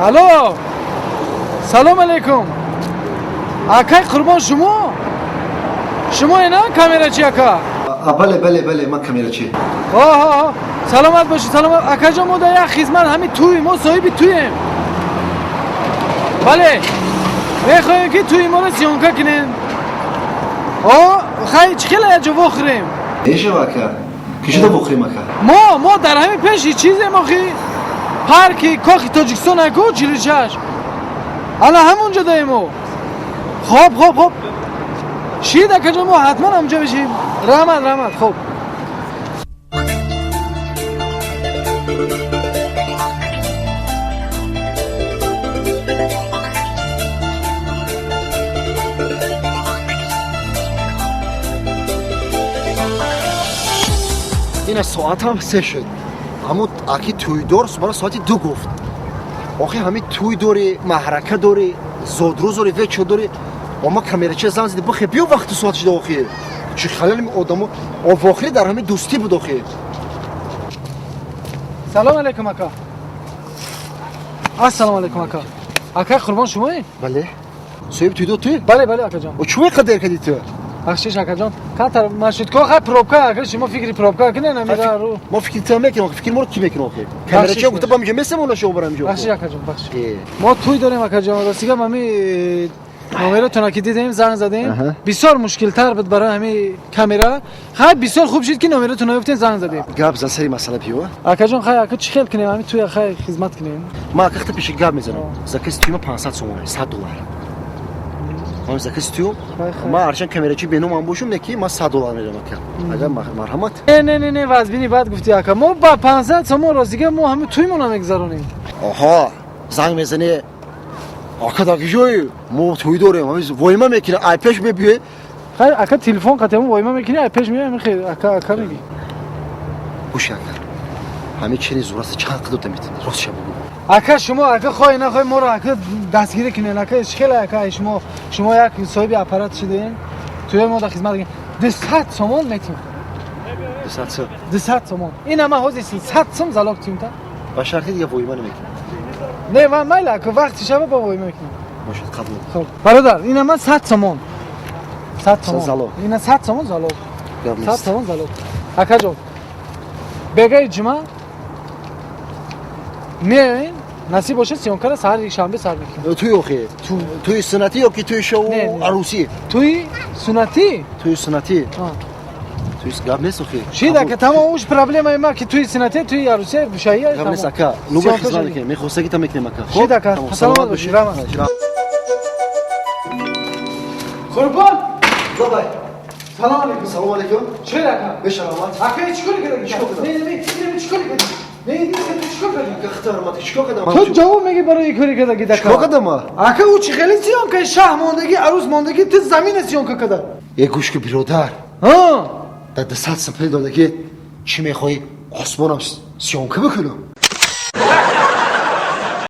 Алло, салом алейкум. Акай Қурбон, шумо? Шумо ина камерачи, ака? Бале, бале, бале, ман камерачи. Оҳо, саломат бошед, саломат. Акаҷон, мо дар як хизмат, ҳамин тӯй, мо соҳиби тӯем. Бале, мехоҳем, ки тӯи моро съёмка кунем. О, хай, чӣ хеле яҷо вохӯрем? Мешава, ака. Кишида вохӯрем, ака? Мо дар ҳамин пеши чизем, охи, парки Кохи Тоҷикистон, аку, 46, ана ҳамонҷо даем мо. Хоб, хоб, хоб, шид, акаҷон, мо ҳатман ҳамонҷо мешем. Раҳмат, раҳмат, хоб. Ина соатам 3 шуд. Ҳамун аки тӯйдор мара соати 2 гуфт. Охи, ҳамин тӯй дорӣ, маҳрака дорӣ, зодрӯз дорӣ, вечо дорӣ. Ома камерача зан зиди, бихе, биё, вақту соат шуда. Охи, чӣ халали одамо вохӯрӣ дар ҳамин дӯстӣ буд, охи. Салом алейкум, ака. Ассалому алейкум, ака. Ака Қурбон, шумоед? Бале. Соҳиби тӯйдор ту? Бале, бале, акаҷон. Чӯ қадар кардӣ ту? Бахшиш, акаҷон, камтар маршрутка, хай, пробка, ака. Шумо фикри пробка кунед, намира ру. Мо фикри ту мекунем, фикри моро кӣ мекунад, охи? Камерача гуфта, ба миҷа месам, она шо барам ҷо. Бахшиш, акаҷон, бахшиш. Мо тӯй дорем, акаҷон. Ростига, ҳами номеротона ки дидем, занг задем. Бисёр мушкилтар буд барои ҳами камера. Хай, бисёр хуб шуд, ки номеротона ёфтем, занг задем. Гап зан, сари масъала биё. Акаҷон, хай, ака, чӣ хел кунем, ҳами тӯя, хай, хизмат кунем? Ман, ака, хата пеши гап мезанам. Заказ тӯйма 500 сомона, 100 доллар. Ман заказ тӯ, ман ҳарчанд камерачи беномам бошум, не ки ман 100 доллар медам, ака. Агар марҳамат. Не, не, не, не, вазбини баъд гуфти, ака. Мо ба 500 сомон, ростига, мо ҳами тӯймона мегузаронем. Оҳо, занг мезанӣ, ака, дар киҷое? Мо тӯй дорем, воима мекунӣ, ай пеш мебиёй. Хай, ака, телефон қатъ воима мекунӣ, ай пеш меои, мехе, ака, ака мегӣ. Гӯш, ака, ҳамин чини зураста чанд қадр метавонӣ, ростша бугӯ. Ака, шумо, ака, хоҳӣ нахоҳӣ, моро, ака, дастгирӣ кунед, ака. Чӣ хеле, ака, шумо як соҳиби аппарат шудем, тӯи мо дар хизмат 200 сомон метим. 200 сом? 200 сомон. Ина ман ҳозир 100 сом залог тимта. Ба шарти дига воима намекунам. Не, ман майла, ака, вақти шаба ба воима мекунам. Бошад, қабул. Хоб, бародар, ина ман 100 сомон, 100 сомон залог. Ина 100 сомон залог, 100 сомон залог. Акаҷон, бегаи ҷума меоем, насиб бошад, съёмка ра саҳари шанбе сар мекунем. Туй, охи, туи суннатӣ ё ки туи шоу, арӯсӣ? Туи суннатӣ. Туи суннатӣ. Туи гап нест, охи. Шид, ака, тамом, уш проблемаи ма ки туи суннатӣ, туи арӯсӣ, шаҳия. Гап нест, ака, нуба хизмат мекунем, мехостагита мекунем, ака. Шид, ака, саломат бошӣ, раҳмат. Қурбон. Бабай. Салом алейкум. Салом алейкум. Чӣ, ака? Бешаромат. Ака, чӣ кори кардӣ? Не, не, не, чӣ кори кардӣ? Не, не, чӣ кор кардӣ? Ту ҷавоб мегӣ барои кори кардагӣ. Чикор кардам ма? Ака, ӯ чӣ хеле съёмка, шаҳ мондагӣ, арӯс мондагӣ, ту замина съёмка када. Е, гӯш ку, биродар. Дар 200 сом пул додагӣ, чӣ мехоҳӣ, осмонам съёмка бикунам?